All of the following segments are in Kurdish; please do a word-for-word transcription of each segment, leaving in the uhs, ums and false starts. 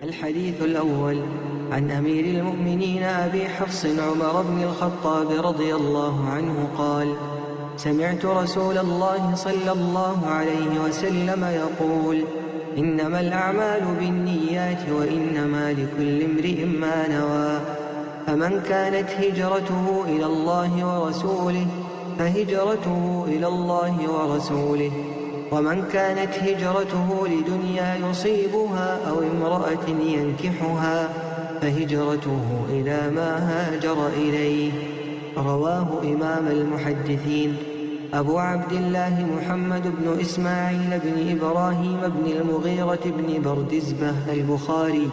الحديث الأول، عن أمير المؤمنين أبي حفص عمر بن الخطاب رضي الله عنه قال: سمعت رسول الله صلى الله عليه وسلم يقول: إنما الأعمال بالنيات وإنما لكل امرئ ما نوى، فمن كانت هجرته إلى الله ورسوله فهجرته إلى الله ورسوله، ومن كانت هجرته لدنيا يصيبها أو امرأة ينكحها فهجرته إلى ما هاجر إليه. رواه إمام المحدثين أبو عبد الله محمد بن إسماعيل بن إبراهيم بن المغيرة بن بردزبة البخاري،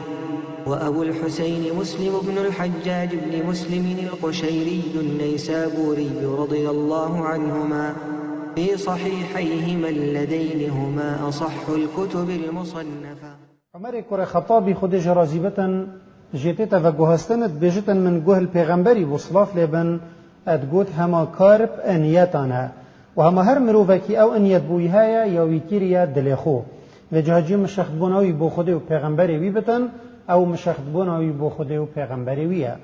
وأبو الحسين مسلم بن الحجاج بن مسلم القشيري النيسابوري رضي الله عنهما في صحيحيهما اللذين هما أصح الكتب المصنفة. Umerê kurê Xetabî, Xwedê jê razî bitin, jê tête veguhestin, dibêjitin: Min guh li Pêxemberî bû, silav lê bin, e, digot: Hema kar bi niyeta ne. Û hema her mirovekî ew niyet bo wî heye ya wî kiriye dilê xwe. Vê cihaciyê min şextbûna wî bo Xwedê û Pêxemberê wî bitin, ew min şextbûna wî bo Xwedê û Pêxemberê wî ye.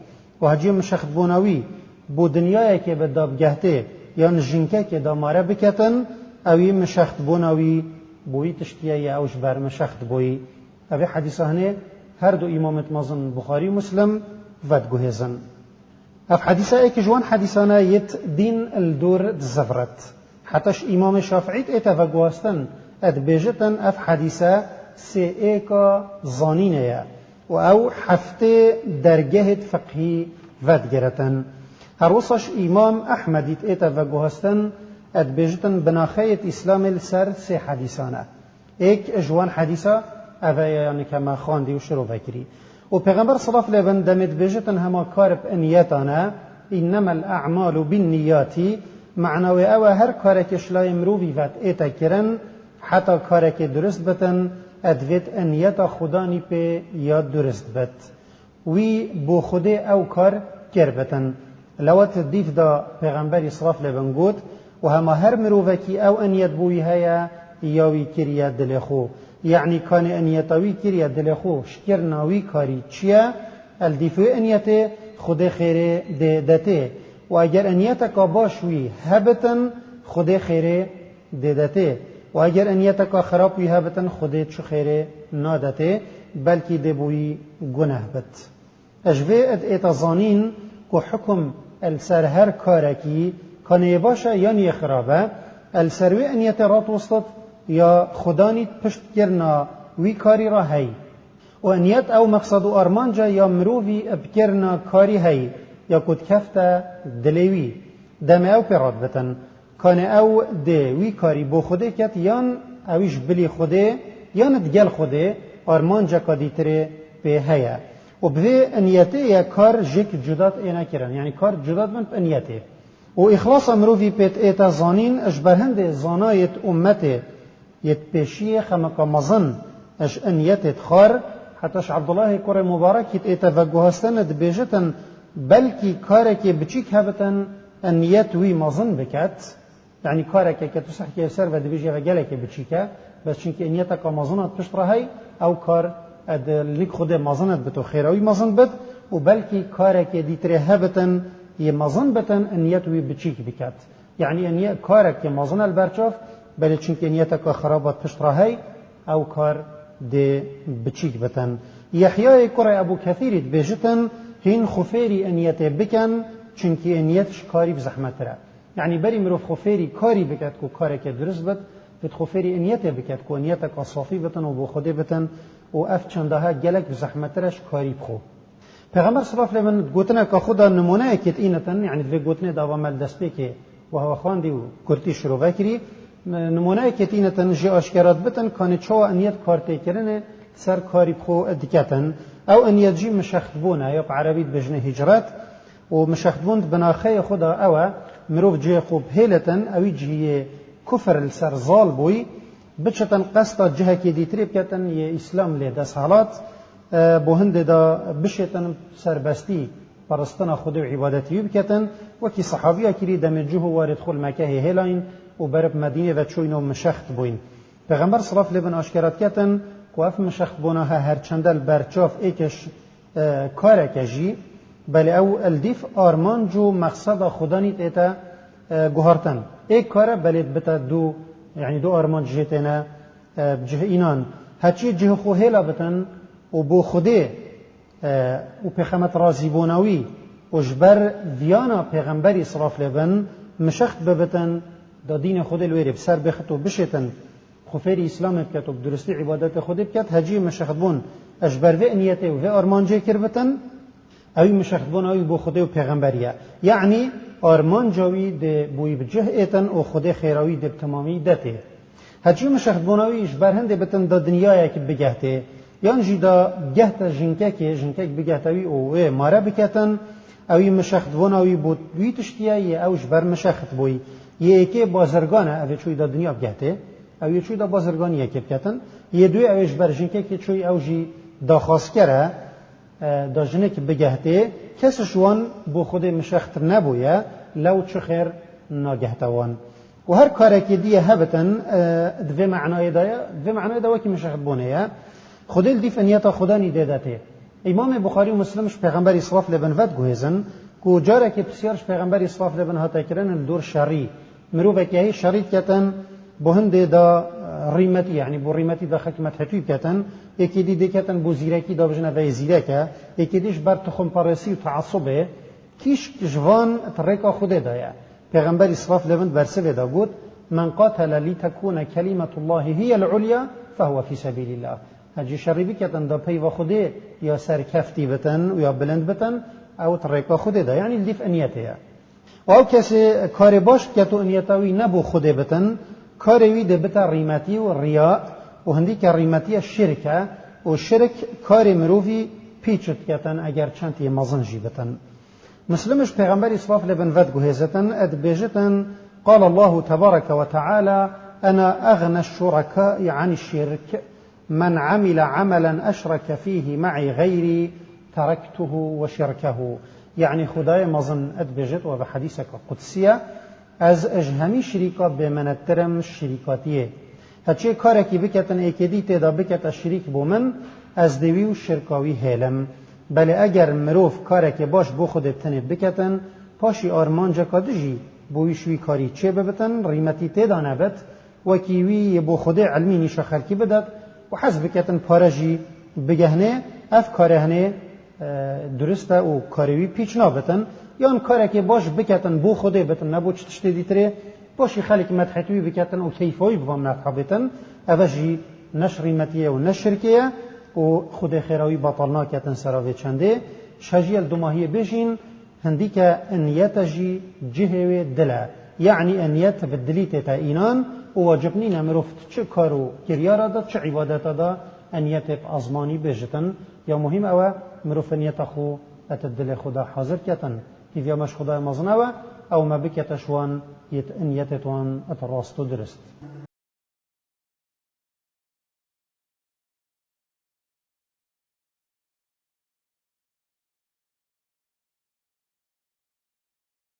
Û haciyê min şextbûna wî bo dinyayekê bi dabgehtê yan jinkekê damare biketin, ewî min şextbûna wî bo wî tiştî ye, ew ji ber min şext boyî. Evê hedîsa hinê her du îmamêt mezin Buxarî û Muslim vediguhêzin. Ev hedîsa êk ji wan hedîsane yêt dîn li dor dizivrit. Heta ji Îmamê Şafîî tête veguhastin, dibêjitin ev hedîse sê êka zanînê ye û ew heftê dergehêt fiqhî vedigiritin. Her wisa ji Îmam Ehmedî tête veguhastin, dibêjitin binaxeyêt Îslamê li ser sê hedîsan e. Êk ji wan hedîsa ev e, yanî ke me xwendî û şirove kirî. Û Pêxember, silav lê bin, demê dibêjitin hema kar bi niyeta ne, "Innemel a'malu bin niyati", mana wê ew e, her karekê ji layê mirovî ve tête kirin, heta karekê durist bitin, e, divêt niyeta xudanî pê ya durist bit. Wî bo Xwedê ew kar kir bitin. Lewet dîf da Pêxemberî, silav lê bin, got: "Û hema her mirovekî ew niyet bo wî heye ya wî kiriye dilê xwe." Yanî kanê niyeta wî kiriye dilê xwe, ji kirina wî karî çi ye? El dîf wê niyetê Xwedê xêrê dê detê. Û eger niyeteka baş wî hebitin, Xwedê xêrê dê detê. Û eger niyeteka xirab wî hebitin, Xwedê çi xêrê nadetê, belkî dê bo wî guneh bit. Ji vê êta zanîn ku hukum li ser her karekî, kanê yê baş e yan yê xirab e, li ser wê niyetê radiwestit ya xudanî pişt kirina wî karî re hey. Û niyet ew mexsed û armanc e ya mirovî bi kirina karî hey, ya ku dikefte dilê wî. Demê ew pê radibitin. Kanê ew dê wî karî bo Xwedê ket, yan ewî ji bilî Xwedê, yan digel Xwedê armanceka dîtirê pê heye. Û bi vê niyetê ye kar jêk cuda têne kirin. Yanî kar cuda dibin bi niyetê. Û îxlasa mirovî pê tête zanîn, ji ber hindê zanayêt ummetê yêt pêşiyê xemeka mezin ji niyetêt xar, heta ji Abdullahê kurê Mubarekî tête veguhastin, dibêjitin, belkî karekê biçîk hebitin, niyet wî mezin biket. Yanî karekê ke tu sehkê ser ve dibêjî ve gelekê biçîk e, bes çunkî niyeteka mezin e pişt re hey, ew kar e di nîk Xwedê mezin e bit û xêra wî mezin bit û belkî karekê dîtirê hebitin yê mezin bitin, niyet wî biçîk biket. Yanî niyet karekê mezin e li ber çav, belê çunkî niyeteka xirab e pişt re hey, ew kar dê biçîk bitin. Yehyayê kurê Ebû Kethîrî dibêjitin, hîn xwe fêrî niyetê bikin, çunkî niyet ji karî bi zehmettir e. Yanî berî mirov xwe fêrî karî biket ku kareke durist bit, bit xwe fêrî niyetê biket ku niyeteka safî bitin û bo Xwedê bitin û ev çenda he gelek bi zehmettir e ji karî bi xwe. Pêxember, silav lê bin, gotineka xwe da nimûneyekê tînitin, yanî divê gotinê dava me li destpêkê û hewa xwendî û kurtî şirove kirî. Nimûneyekê tînitin jê aşkera dibitin, kanê çawa niyet kar tê kirinê ser karî bi xwe diketin. Ew niyet jî mişextbûn e, ya bi erebî dibêjinê hicret. Û mişextbûn di binaxeyê xwe de ew e, mirov cihê xwe bihêlitin, ewî cihiyê kufir li ser zal bûyî, biçitin qesta cihekê dîtirê biketin, yê îslam lê desthilat, e, bo hindê de bişêtin serbestî peristina Xwedê û îbadetî wî biketin, wekî sehabiya kirî demê cih û warê xwe li Mekehê hêlayîn û berib Medînê ve çûyîn û mişext bûyîn. Pêxember, silav lê bin, aşkera diketin, Ku ev mişextbûna he her çende li ber çav êkê ş-, e, kareke jî, belê ew li dîf armanc û mexseda Xudanî tête, e, guhartin. Ê kare belê bite du, yanî du armanc jê têne, e, bi cih înan. Heçî cih xwe hêla bitin û bo Xwedê, e, û pêxemet razîbûna wî û ji ber viyana pêxemberî silav lê bin mişext bibitin, da dînê Xwedê li wê rê bi ser bixit û bişêtin. Xwe fêrî Îslamê biket û bi duristî îbadetê Xwedê biket, hecî mişextbûn ji ber vê niyetê û vê armancê kir bitin, ewî mişextbûna wî bo Xwedê û pêxemberî ye. Yanî armanca wî dê bo wî bi cih êtin û Xwedê xêra wî dê bi temamî detê. Hecî mişextbûna wî ji ber hindê bitin da dinyayek bigehtê, yan jî da gehte jinkekê, jinkek bigehte wî û wê mare biketin, ewî mişextbûna wî bo wî tiştî ye, yê ew ji ber mişext bûyî. Yê êkê bazirgan e, ev ê çûyî da dinya bigehtê. Ew yê çûyî da bazirganiyekê biketin. Yê duyê ew ê ji ber jinkekê çûyî ew jî daxwazker e, e, da jinik bigehtê. Kes ji wan bo Xwedê mişext nebûye, lew çi xêr nagehte wan. Û her karekê dî ye hebitin, e, di vê manayê de ye, di vê manayê de wekî mişextbûnê ye. Xwedê li dîf niyeta Xudanî dê detê. Îmamê Buxarî û Muslim ji Pêxemberî silav lê bin vediguhêzin ku carekê pisyar ji Pêxemberî silav lê bin hate kirin li dor şerî. Mirovekî heyî şerî diketin, bo hindê da, e, rîmetî, yanî bo rîmetî da xelk medhetî biketin, êkê dî dê ketin bo zîrekî da bijine veyê zîrek e, êkê dî ji ber tixumperestî û teasubê, kîşk ji van di rêka Xwedê de ye. Pêxemberî silav lê bin bersivê de got, "Men qatele li tekune kelimetullahi hiyel ulya fehuve fî sebîlillah." Hecî şerî biketin da peyva Xwedê ya serkeftî bitin û ya bilind bitin, ew di rêka Xwedê de, yanî li dîf niyetê ye. Û ew kesê karê baş biket û niyeta wî ne bo Xwedê bitin, karê wî dê bite rîmetî û riya û hindîke rîmetiye şirk e û şirk karê mirovî pîç diketin eger çend yê mezin jî bitin. Muslim ji Pêxemberî silav lê bin vediguhêzitin, dibêjitin, قال الله تبارك وتعالى: "أنا أغنى الشركاء عن الشرك، من عمل عملا أشرك فيه معي غيري تركته وشركه." Yanî Xwedayê mezin dibêjit, we bi hedîseke qudsî ye, Ez ji hemî şirîka bêmenettir im şirîkatiyê. Heçê karekî biketin êkê dî tê de bikete şirîk bo min, ez dê wî û şirka wî hêlim. Belê eger mirov karekê baş bo Xwedê bi tenê biketin, paşî armanceka din jî bo wî ji wî karî çêbibitin, rîmetî tê de nebit, wekî wî yê bo Xwedê ilmî nîşa xelkî bidet û hez biketin pare jî bigehne, ev kare hinê e, durist e û karê wî pîç nabitin, yan karekê baş biketin bo Xwedê bitin, ne bo çi tiştê dîtirê, paşî xelk medhet wî biketin û keyfa wî bi van medha bitin, eve jî ne ji rîmetî ye û ne şirkê ye û Xwedê xêra wî betal naketin sera vê çendê. Ji hejiyê li dumahiyê bêjîn, hindîke niyete jî cihê wê dil e. Yanî niyet bi dilî tête înan û wacib nîne mirov di çi kar û kiryara de, çi îbadeta de niyetê bi ezmanî bêjitin. Ya muhîm ew e, mirov niyeta xwe di dilê xwe de hazir ketin. Hîviya me ji Xwedayê mezin ew e, ew me bikete ji wan yê niyetê wan di rast û dirist.